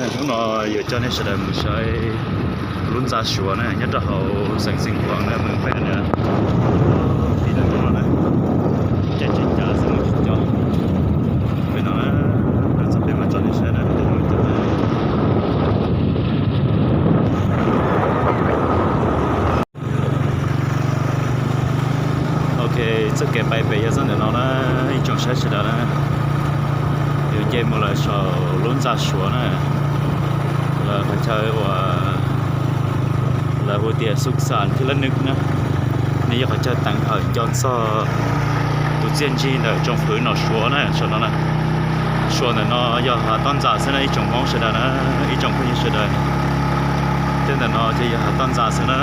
Hnub no yuav coj nej sawv daws mus saib lub ntxa Suav na, nyob rau hauv xeev Xeev Khuam na, mus pem na. Pem no na, caij tsis cav xwb, mus tsis cav. Pem no na, txog pem mas tso nej saib na. Ok, txoj kev pais pem yog txoj ntawm no na, ib tsoom saib sawv daws na. Yus nce mus lawm saum lub ntxa Suav na, lawv qhov chaw uas lawv hu tias Xub Xam thiab Lab Nwm na, nws yog qhov chaw teev hawm nco txog tus txiaj ntsig ntawm tsoom fwv nom Suav na, saum no na. Suav ntawm no yog hav toj ntxas xwb na ib tsoom Hmoob sawv daws na, ib tsoom phooj ywg sawv daws. Tej ntawm no ces yog hav toj ntxas xwb na.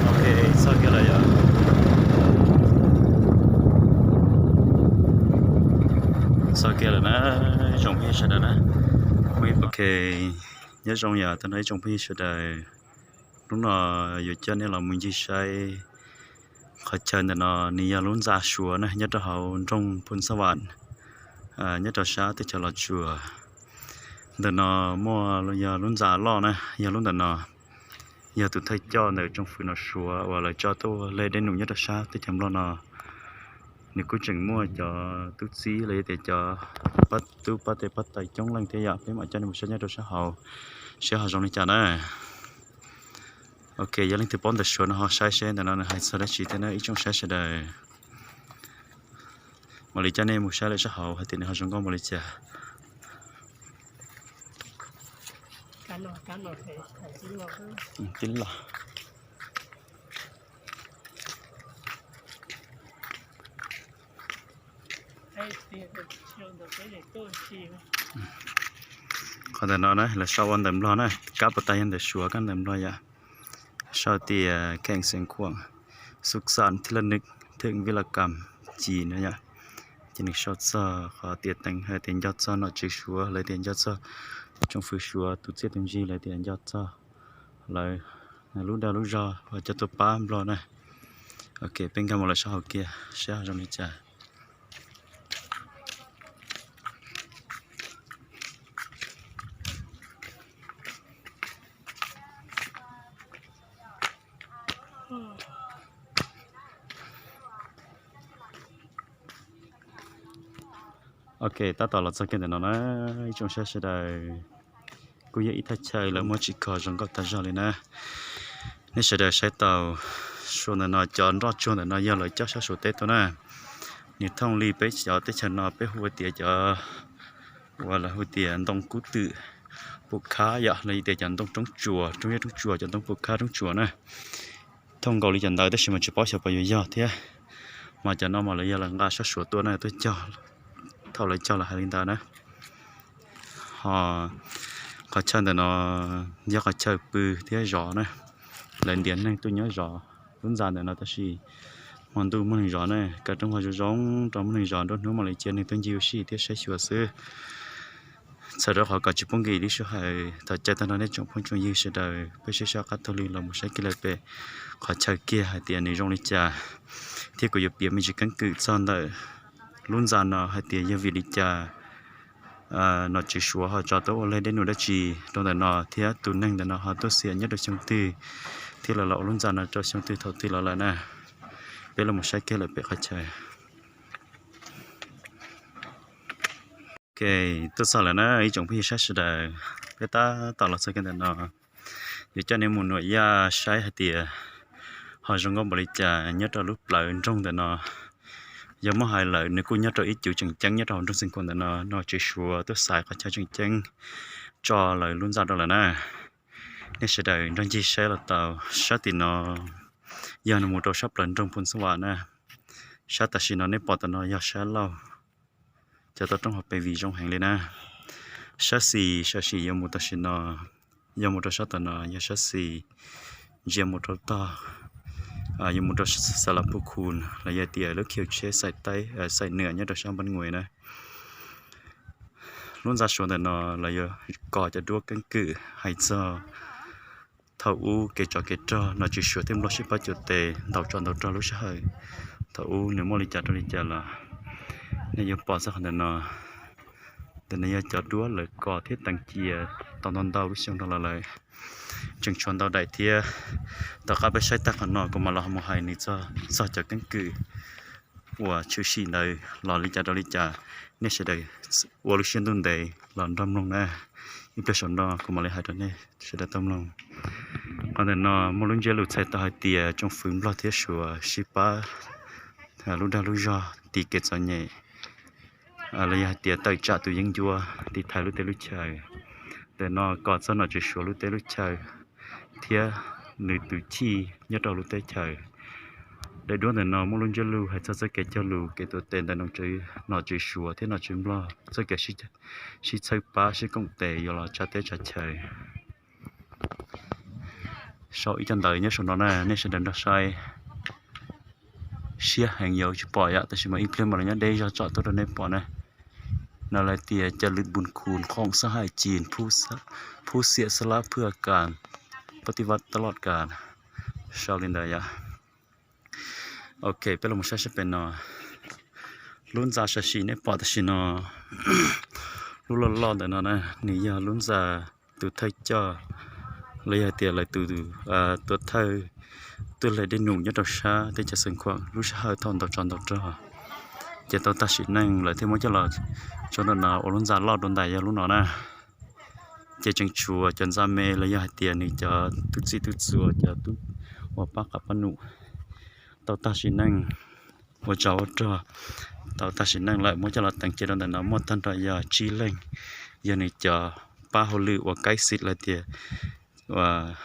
Ok, txog kiag lawm yom. Txog kiag lawm na, ib tsoom phooj ywg sawv daws na. Ok, nyob zoo yom, tau no ib tsoom phooj ywg sawv daws, hnub no yuav coj nej los mus ncig saib qhov chaw ntawm no, nws yog lub ntxa Suav na, nyob rau hauv nroog Phoo Xab Vam, nyob rau sab teb chaws Los Tsuas. Ntawm no muaj yog lub ntxa loj na, yog lub ntawm no yog tus thawj coj ntawm tsoom fwv nom Suav uas lawv tso tuaj ua leg dej num nyob rau sab teb chaws Nplog no. Nws kuj tseem muaj cov tub txib los yog tias cov pab tub pab tes pab taw coob leej thiab yom, peb mam coj nej mus saib nyob rau sab hauv, saib ho zoo li cas na. Ok, yog leej twg paub ntawm Suav no ho saib seb ntawm no nws hais txog dab tsi thiab na ib tsoom saib sawv daws. Mam li coj nej mus saib lawm sab hauv hais tias nws ho zoo nkauj npaum li cas. Tib lo. Qhov ntawm no na lawv sau ua ntawv Nplog na, kab puas tas yog ntawv Suav, kab ntawv Nplog yom. Sau tias Kheem Xeev Khuam, Xub Xam thiab Lab Nwm, Theem Vib Las Kam Ci no yom. Ces nws sau txog qhov tias teev hawm tias nco txog nom tswv Suav, lawv tias nco txog tsoom fwv Suav tus txiaj tus ntsig, lawv tias nco txog lawv lub dag lub zog uas coj tuaj pab Nplog na. Ok, peb nkag mus lawm sab hauv kiag saib ho zoo li cas. Ok, tab tom los txog kiag ntawm no na, ib tsoom saib sawv daws, kuj yog ib thaj chaw lawv muab tsim kho zoo nkauj tag zog li na. Nej sawv daws saib tau, Suav ntawm no cov nroj tsuag ntawm no yog lawv coj sab Suav teb tuaj na. Nws thooj li peb cov teb chaws no peb hu ua tias cov uas lawv hu tias ntoo kub twm pum khab yom, los yog tias cov ntoo roob tsuas, roob yaj roob tsuas, cov ntoo pum khab roob tsuas na. Thooj nkaus li cov ntawd tab sis mas tsis paub xyov puas yuav yog thiab. Mas cov no mas lawv yog lawv nqa sab Suav tuaj na, tuaj cog, thaum lawv cog lawv hais li ntawd na. Ho qhov chaw ntawm no yog qhov chaw pw thiab zov na, lawv ntiav neeg tuaj nyob zov. Lub ntxa ntawm no tab sis hmo ntuj muaj neeg zov na, kaw rooj vag zoo zoo rau muaj neeg zov, nruab hnub mam li cia neeg tuaj ncig ua si thiab saib xyuas xwb. Txhawm rau qhov kom tsis poob nkim lub sij hawm, thov caw tag nrho nej tsoom phooj tsoom ywg sawv daws peb sib sab qab taug li los mus saib kiag lawm pem qhov chaw kiag hais tias nws zoo li cas, thiab kuv yuav piav me ntsis keeb kwm txog ntawm lub ntxa no hais tias yog vim li cas nom tswv Suav ho tso tuaj ua leg dej num dab tsi rau ntawm no thiab tus neeg ntawm no ho tuaj xiam nyob rau xyoo twg, thiab lawv los ua lub ntxa no rau xyoo twg thaum twg los lawm na. Peb los mus saib kiag lawm pem qhov chaw. Ok, tuaj txog lawm na ib tsoom phooj ywg sab sawv daws, peb tab tom los txog kiag ntawm no. Yuav coj nej mus nuam yaj saib hais tias ho zoo nkauj npaum li cas nyob rau lub plawv nroog ntawm no. Yog muab hais lawm nws kuj nyob rau ib cuv tseem ceeb nyob rau hauv nroog Xeev Khuam ntawm no, nom tswv Suav tuaj xaiv qhov chaw tseem ceeb tso lawv lub ntxa rau lawm na. Nej sawv daws nrog ncig saib los tau, sab tim no yog nws mus rau sab plawv nroog Phoo Xab Vam na. Sab tam sim no nej pom tam no yog sab laug, cov toj roob hauv pes vim zoo heev li na. Sab xis, sab xis yuav mus tam sim no, yog mus rau sab tom no yog sab xis, ntsia mus rau tog, yuav mus rau Xas Las Phu Khu los yog tias lub khiv tsheb Xais Taib, Xais Nwm nyob rau sab Npab Nguis na. Lub ntxa Suav ntawm no los yuav kos cov duab keeb kwm hais txog thaum ub kev tsov kev rog nom tswv Suav thiab Nplog sib pab cuam tes ntaus tsov ntaus rog lub sij hawm thaum ub nws muaj li cas rau li cas los nej yuav pom txog qhov ntawm no. Ntawm no yog cov duab lawv kos thiab teev cia tau ntau ntau lub xyoo rau los lawm, tseem tshuav ntau daim thiab. Tom qab peb saib tag qhov no kuv mam los mus hais nws txog cov keeb kwm uas tshwm sim ntawd los li cas rau li cas. Nej sawv daws ua lub siab ntuj ntev los nrog mloog na. Ib pliag saum no kuv mam li hais rau nej sawv daws tau mloog. Qhov ntawm no muaj lub ntsiab lus txhais tau hais tias tsoom fwv Nplog thiab Suav sib pab lub dag lub zog tiv kev txom nyem los yog hais tias tawm tsam tus yeeb ncuab tiv thaiv lub teb lub chaws. Ntawm no kos txog nom tswv Suav lub teb lub chaws thiab nws tus chij nyob rau lub teb chaws. Daim duab ntawm no muaj lub ntsiab lus hais txog txoj kev cog lus kev tuav tes ntawm nom tswv Suav thiab nom tswv Nplog txoj kev sib txhawb pab sib koom tes yuav los tsa teb tsa chaw. Sau ib co ntawv nyob saum no na, nej sawv daws nrog saib. Siab heev yuav tsis pom yom, tab sis mas ib pliag mam li nyob deb zog tsom tuaj rau nej pom na. No lawv tias จารึกบุญคุณของสหายจีน ผู้เสียสละเพื่อการปฏิวัติตลอดกาล sau li ntawd yom. Ok, peb los mus saib sab pem no. Lub ntxa sam sim nej pom tam sim no, lub loj loj ntawm no na, nws yog lub ntxa tus thawj coj los yog hais tias lawv tus tuav thawj tuaj hle dej num nyob rau sab teb chaws Xeev Khuam lub sij hawm thaum ntaus tsov ntaus rog, ces tau tag sim neej lawv thiaj muab coj los tso rau no ua lub ntxa loj dua ntais yog lub no na. Ces tseem tshuav cov ntxa me los yog hais tias nws cov tub txij tub txuas cov tub uas pab qav pab num tau tag sim neej, ua tsov ua rog tau tag sim neej lawm muab coj los teev cia rau ntawm no muaj tag nrho yog tsib leeg, yog nws cov pab hauj lwm uas kaib xim los tias uas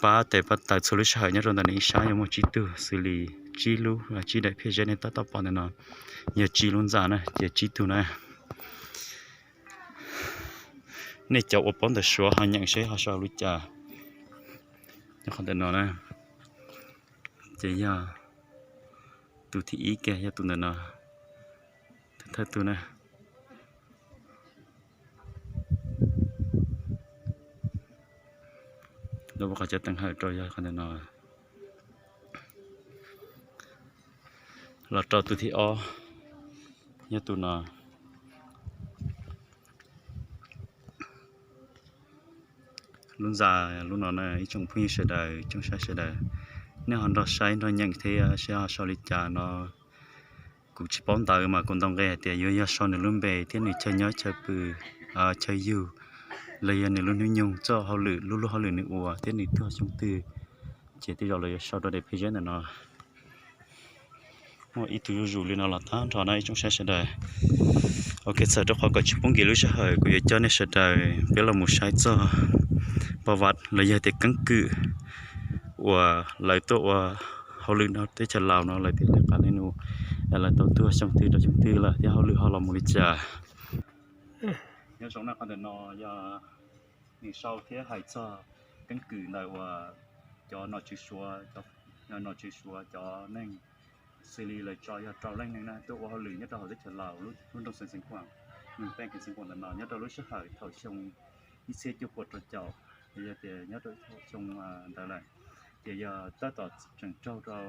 pab tes pab taw txhua lub sij hawm nyob rau ntawm nws ib sab yog muaj tsib tug xws li tsib lub tsib daim phiaj zeb nej tab tom pom ntawm no, yog tsib lub ntxa na ces tsib tug na. Nej cov uas paub ntawv Suav ho nyeem seb ho sau li cas. Nyob qhov ntawm no na, ces yog tus thib ib kiag yog tus ntawm no, tus thawj tug na. Lawv ua qhov cov teev hawm rau yog qhov ntawm no los rau tus thib ob yog tus no. Lub ntxa lub no na ib tsoom phooj ywg sawv daws tsoom saib sawv daws, nej ho nrog saib nrog nyeem thiab seb ho sau li cas no. Kuv tsis paub ntawv mas kuv ntaus nqe hais tias yuav yog sau nws lub npe thiab nws chaw nyob chaw pw, chaw yug, los yog nws lub hnub nyoog txoj hauj lwm lub lub hauj lwm nws ua thiab nws tuag xyoo twg, ces tej zaum lawv yuav sau rau daim phiaj zeb ntawm no. Muaj ib tug zuj zus li no los tag nrho na ib tsoom saib sawv daws. Ok, txhawm rau qhov kom tsis pub nkim lub sij hawm kuv yuav coj nej sawv daws peb los mus saib txog pov vaj los yog tias keeb kwm uas lawv tuaj ua hauj lwm no teb chaws Laus no lawv thiaj li qav li nus, lawv tau tuag xyoo twg rau xyoo twg lawm thiab hauj lwm ho los mus li cas. Nyob zoo na qhov ntawm no yog nws sau thiab hais txog keeb kwm ntawm uas cov nom tswv Suav, nom tswv Suav cov neeg xws li lawv tso yog rau leej neeg na tuaj ua hauj lwm nyob rau hauv teb chaws Laus lub nroog Xeev Khuam, Xeev Khuam ntawm no nyob rau lub sij hawm thaum xyoo ib txhiab cuaj puas rau caum, yog tias nyob rau xyoo ntawd lawm, ces yog tab tom tseem raug rau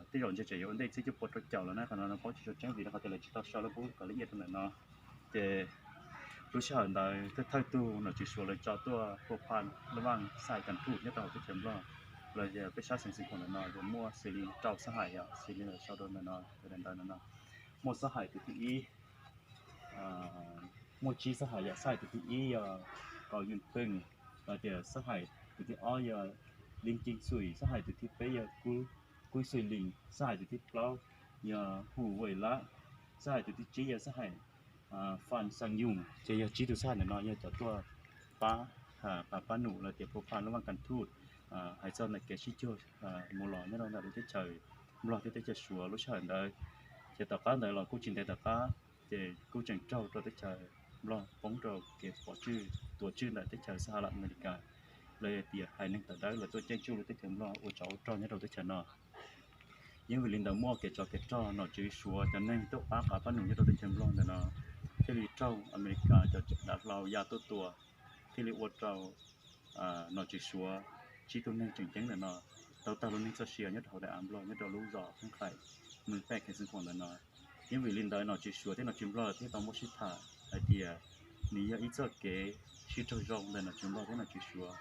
tej zaum ntshe tseem yuav ua ntej ib txhiab cuaj puas rau caum los na, qhov no paub tsis tshua tseeb vim rau qhov tias lawv tsis tau sau lub pov vaj kom lawv iab rau ntawm no. Ces lub sij hawm ntawd thawj thawj tug nom tswv Suav lawv tso tuaj phu pha lub vaj xab hais kas thuj nyob rau hauv teb chaws Nplog, los yog peb sab xeev Xeev Khuam ntawm no yuav muaj xws li rau xab hais yom, xws li lawv sau rau ntawm no, ntawm no muaj xab hais tus thib ib, muaj tsib xab hais yom, xab hais tus thib ib yog Kaus Yuj Pheej, los tias xab hais tus thib ob yog Lis Cim Xwm, xab hais tus thib peb yog Kuj Xwm Lis, xab hais tus thib plaub yog Hu Wej Lab, xab hais tus thib tsib yog xab hais Fas Xas Yoos. Ces yog tsib tus xab hais ntawm no yog cov tuaj pab, pab pab num los tias phu pha lub vaj kas thuj, hais txog ntawm kev sib cuag mus los nyob rau ntawm lub teb chaws Nplog thiab teb chaws Suav lub sij hawm ntawd. Ces tom qab ntawd los kuj tsis ntev tom qab ces kuj tseem raug rau teb chaws Nplog poob rau kev pov tswj tuav tswj ntawm teb chaws Xas Has Las Amelikas, los yog tias haiv neeg tawv dawb los tuaj ceeb tsum lub teb chaws Nplog ua tsov ua rog nyob rau teb chaws no. Yeej vim li ntawd muaj kev tsov kev rog nom tswv Suav cov neeg tuaj pab qav pab num nyob rau teb chaws Nplog ntawm no thiaj li raug Amelikas cov dav hlau ya tuaj tua, thiaj li ua rau nom tswv Suav tsib tug neeg tseem ceeb ntawm no tau tag lub neej txoj sia nyob rau hauv daim av nplog nyob rau lub zos Thoob Qhaim, Mws Paj, khees Xeev Khuam ntawm no. Yeej vim li ntawd nom tswv Suav thiab nom tswv nplog thiaj tau muab sib tham hais tias nws yog ib txoj kev sib raug zoo ntawm nom tswv nplog thiab nom tswv Suav,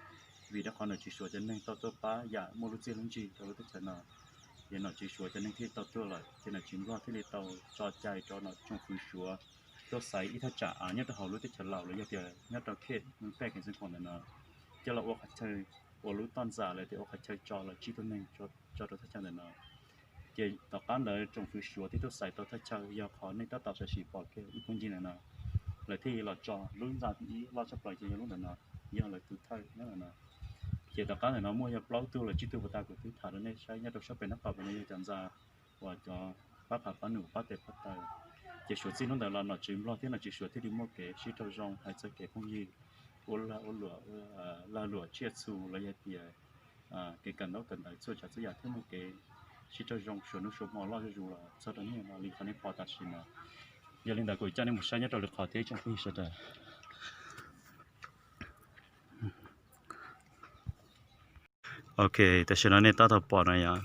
vim rau qhov nom tswv Suav cov neeg tau tuaj pab yam muaj lub txiaj lub ntsig rau lub teb chaws no, ces nom tswv Suav cov neeg thiaj tau tuaj lawm ces nom tswv nplog thiaj li tau tso cai rau nom tsoom fwv Suav tuaj xaiv ib thaj tsam av nyob rau hauv lub teb chaws laus los yog tias nyob rau khej Mws Paj, khees Xeev Khuam ntawm no, coj los ua qhov chaw, ua lub toj ntxas los tias ua qhov chaw tso los tsib tug neeg tso rau thaj chaw ntawm no. Ces tom qab ntawd tsoom fwv Suav thiaj tuaj xaiv tau thaj chaw yog qhov nej tab tom sam sim pom kiag ib phooj ywg ntawm no, lawv thiaj los tso lub ntxa thib ib loj tshaj plaws ces yog lub ntawm no, yog lawv tus thawj nyob ntawm no. Ces tom qab ntawm no muaj yog plaub tug los tsib tug puas tas kuv twb tham rau nej saib nyob rau sab pem nab qaum pem no yog cov ntxa uas cov pab qhav pab num pab tes pab taw. Ces suav txij hnub ntawd los nom tswv nplog thiab nom tswv Suav thiaj li muaj kev sib raug zoo hais txog kev phooj ywg, ua lag ua luam, lag luam tsiaj txhu los yog tias kev kawm ntaub kawm ntawv txhua tsav txhua yam thiab muaj kev sib raug zoo suav hnub suav hmo loj zuj zus los txog rau niaj no li qhov nej pom tam sim no. Yog li ntawd kuv coj nej mus saib nyob rau lwm qhov thiab ib tsoom phooj ywg sawv daws. Ok, tam sim no nej tab tom pom no yog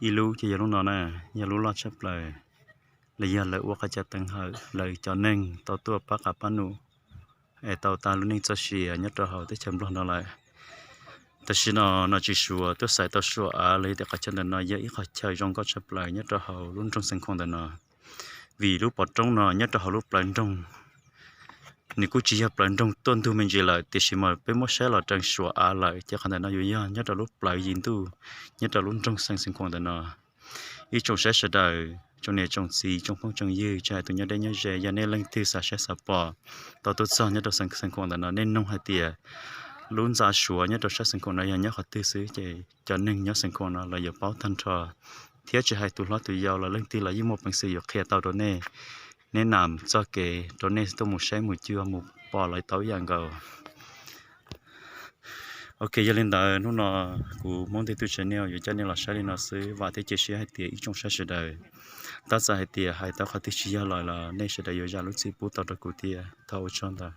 ib lub ces yog lub no na, yog lub loj tshaj plaws, los yog lawv ua qhov chaw teev hawm lawv cov neeg tau tuaj pab qhav pab num es tau tag lub neej txoj sia nyob rau hauv teb chaws Nplog no lawm. Tam sim no nom tswv Suav tuaj xaiv tau suam av los yog tias qhov chaw ntawm no yog ib qhov chaw zoo nkauj tshaj plaws nyob rau hauv lub nroog Xeev Khuam ntawm no. Vim lub pov roob no nyob rau hauv lub plawv nroog, nws kuj tsis yog plawv nroog tuaj ntug me ntsis lawm, tiam sis mas peb muab saib los raws suam av lawm ces qhov ntawm no yuav yog nyob rau lub plawv yim ntuj nyob rau lub nroog Xeev Khuam ntawm no. Ib tsoom saib sawv daws, tsoom niam tsoom txiv, tsoom phooj tsoom ywg, tsis hais tus nyob deb nyob ze, yog nej leej twg xav saib xav pom tau tuaj txog nyob rau Xeev Khuam ntawm no, nej noog hais tias lub ntxa Suav nyob rau sab Xeev Khuam no yog nyob qhov twg xwb ces cov neeg nyob Xeev Khuam no los yuav paub tag nrho, thiab tsis hais tus hlob tus yau los leej twg los yeej muaj peev xwm yuav qhia tau rau nej. Nej nam txoj kev rau nej tuaj mus saib mus cuag mus pom los tau ib yam nkaus. Ok, yog li ntawd hnub no kuv Hmoob Ntej Tub Channel yuav coj nej los saib li no xwb, vam thiab cia siab hais tias ib tsoom saib sawv daws, tab txawm hais tias hais tau qhov twg tsis yog lawm los nej sawv daws yuav zam lub txim pub tau rau kuv thiab. Thov ua tsaug ntau.